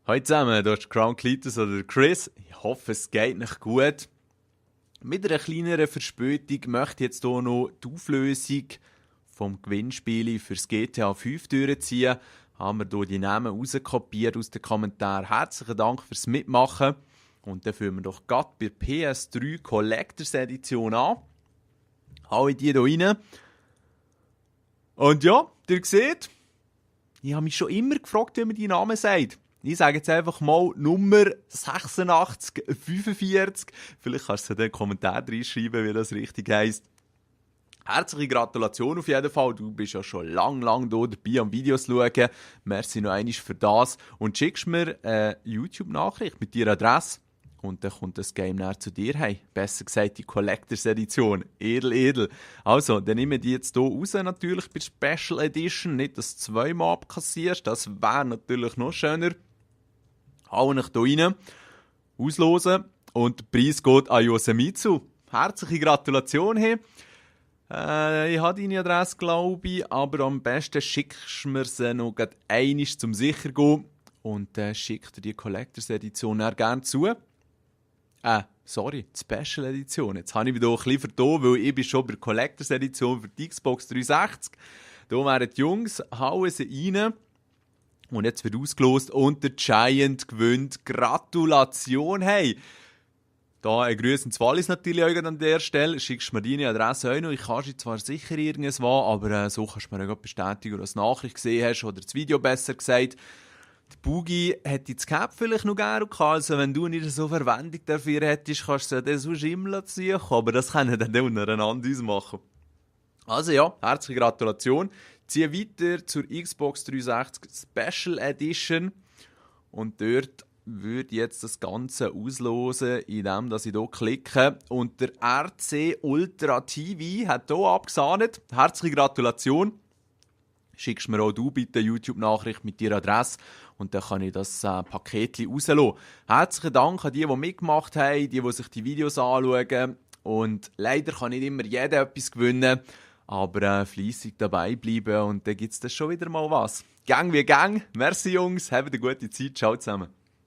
Hallo zusammen, hier ist Crown Cletus oder Chris. Ich hoffe, es geht euch gut. Mit einer kleineren Verspätung möchte ich jetzt hier noch die Auflösung vom Gewinnspiel fürs GTA 5 durchziehen. Haben wir hier die Namen rauskopiert aus den Kommentaren. Herzlichen Dank fürs Mitmachen. Und dann führen wir doch gerade bei PS3 Collectors Edition an. Hau ich die hier rein. Und ja, ihr seht, ich habe mich schon immer gefragt, wie man die Namen sagt. Ich sage jetzt einfach mal Nummer 8645. Vielleicht kannst du in den Kommentar reinschreiben, wie das richtig heisst. Herzliche Gratulation auf jeden Fall. Du bist ja schon lang hier dabei am Videos schauen. Merci noch einmal für das. Und schickst mir eine YouTube-Nachricht mit deiner Adresse. Und dann kommt das Game näher zu dir. Hey, besser gesagt die Collectors Edition. Edel. Also, dann nehmen wir die jetzt hier raus, natürlich bei Special Edition. Nicht, dass du zweimal abkassierst. Das wäre natürlich noch schöner. Hau ich hier rein, auslosen und der Preis geht an Yosemitsu. Herzliche Gratulation. Hey. Ich habe deine Adresse, glaube ich, aber am besten schickst du mir sie noch einmal zum sicher gehen und dann schickt dir die Collectors Edition gerne zu. Sorry, die Special Edition. Jetzt habe ich mich hier ein bisschen vertan, weil ich bin schon bei der Collectors Edition für die Xbox 360. Da wären die Jungs, hauen sie rein. Und jetzt wird ausgelost und der Giant gewinnt. Gratulation, hey! Da ein Grüß ins Wallis natürlich auch an der Stelle. Schickst mir deine Adresse auch noch. Ich kann sie zwar sicher irgendwas, aber so kannst du mir auch bestätigen, dass du eine Nachricht gesehen hast oder das Video besser gesagt. Der Boogie hätte das Cap vielleicht noch gerne gehabt. Also wenn du nicht so Verwendung dafür hättest, kannst du das sonst immer ziehen. Aber das können dann untereinander ausmachen. Also ja, herzliche Gratulation. Ziehe weiter zur Xbox 360 Special Edition. Und dort würde jetzt das Ganze auslosen, indem ich hier klicke. Und der RC Ultra TV hat hier abgesahnet. Herzliche Gratulation. Schickst mir auch du bitte eine YouTube-Nachricht mit deiner Adresse und dann kann ich das Paketchen rauslassen. Herzlichen Dank an die mitgemacht haben, die sich die Videos anschauen. Und leider kann nicht immer jeder etwas gewinnen. Aber fleissig dabei bleiben und dann gibt es schon wieder mal was. Gang wie Gang. Merci Jungs, habt eine gute Zeit. Ciao zusammen.